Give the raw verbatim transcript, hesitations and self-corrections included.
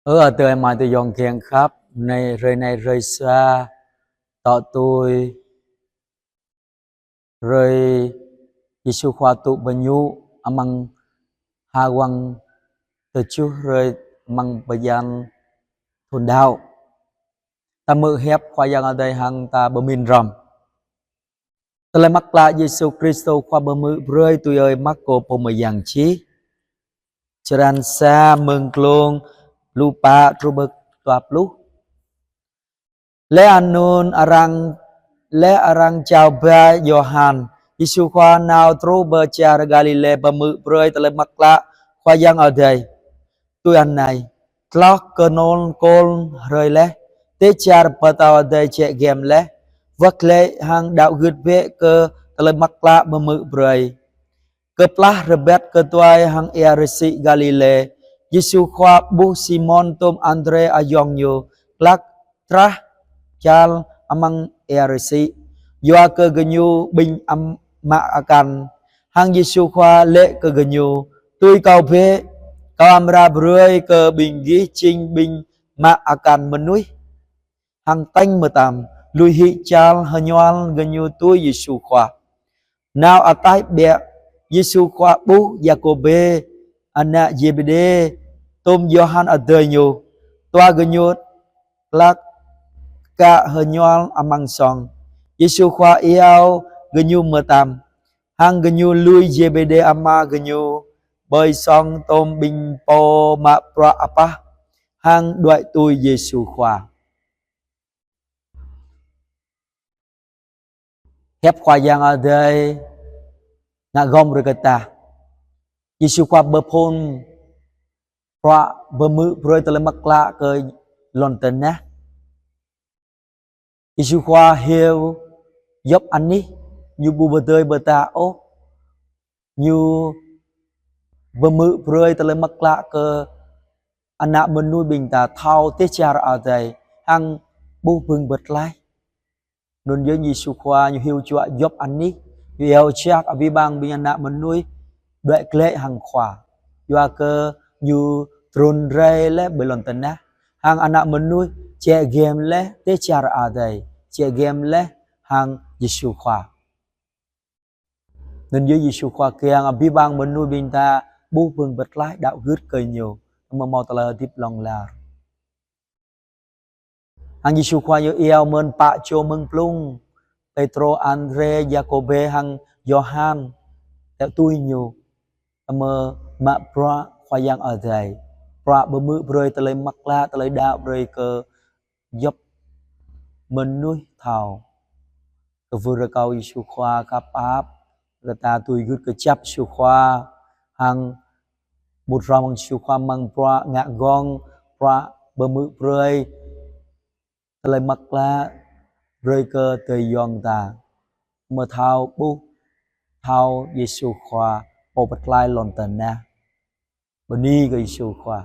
Ơ adơi amai ayŏng kiăng khăp, anai hrơi anai hrơi sa, tŏ tui hrơi Yêsu Khua tŭ bơñu amăng ha wăng tơjuh hrơi amăng bơyan thun đăo. Ta hmư̆ hiăp Khua Yang Adai hăng ta pơmĭn hrŏm. Tơlơi mơak klă Yêsu Krist Khua pơhmư̆ brơi tui ơi Markô pô mơyang čih. Črăn sa, mơ̆ng glông pluh pă truh pơ dua pluh. Laih anŭn arăng, laih arăng jao ba Yôhan, Yêsu Khua nao truh pơ čar Galilê pơhmư̆ brơi tơlơi mơak klă Khua Yang Adai. Tui anai, tloh kơnŭn kôl hrơi laih, dêh čar pơtao Adai jĕ giăm laih, wơ̆t glaĭ hăng đăo gưt bĕ kơ tơlơi mơak klă pơhmư̆ brơi. Kơplah rơbat kơtuai hăng ia rơsĭ Galilê, Yêsu Khua ƀuh Simôn tôm Andrê ayŏng ñu, glăk trah čal amăng ia rơsĭ, yua kơ gơñu ƀing am-, mă akan. Hăng Yêsu Khua laĭ kơ gơñu: Tui Kâo bĕ, Kâo amra brơi kơ ƀing gih jing ƀing mă akan mơnuih. Hăng tañ mơtam, lui hĭ čal hơñual gơñu tui Yêsu Khua. Nao ataih ƀiă, Yêsu Khua ƀuh Yakôbê, ană Zêbêđê, tôm Yôhan adơi ñu, dua gơñu glăk kă hơñual amăng song. Yêsu Khua iâu gơñu mơtam, hăng gơñu lui Zêbêđê ama gơñu, ƀơi song tôm ƀing pô mă bruă apah, hăng đuaĭ tui Yêsu Khua. Hiăp Khua Yang Adai ngă gŏm brơi kơ ta. Yêsu Khua pơphun bruă pơhmư̆ brơi tơlơi mơak klă kơ lŏn tơnah. Yêsu Khua hyu djŏp anih, ñu ƀu pơdơi pơtah ôh. Ñu pơhmư̆ brơi tơlơi mơak klă kơ ană mơnuih ƀing ta thâo dêh čar adai hăng ƀuh bưng pơtlaih. Anŭn yơh Yêsu Khua ñu hyu čuă djŏp anih, ñu iâu jak abih bang ƀing ană mơnuih đuaĭ glaĭ hăng Khua. Yua kơ ñu trŭn rai laih ƀơi lŏn tơnah, hăng ană mơnuih jĕ giăm laih dêh čar adai, jĕ giăm laih hăng Yêsu Khua. Anŭn yơh Yêsu Khua kiăng abih bang mơnuih ƀing ta ƀuh bưng pơtlaih đăo gưt kơ ñu, mơ̆ hmâo tơlơi hơdip hlŏng lar. Hăng Yêsu Khua ñu iâu mơ̆n pă čô mơ̆ng blung, Pêtrô, Andrê, Yakôbê hăng Yôhan, tĕ tui ñu, mơ̆ mă bruă Khua Yang Adai, bruă pơhmư̆ brơi tơlơi mơak klă, tơlơi đăo brơi kơ djŏp mơnuih thâo. Kơwưh rơkâo Yêsu Khua khăp pap kơ ta tui gưt kơjăp Yêsu Khua hăng mŭt hrŏm hăng Yêsu Khua amăng bruă ngă gŏng, bruă pơhmư̆ brơi tơlơi mơak klă brơi kơ adơi ayŏng ta, mơ̆ thâo ƀuh, thâo Yêsu Khua pô pơtlaih lŏn tơnah. Bơni kơ Yêsu Khua.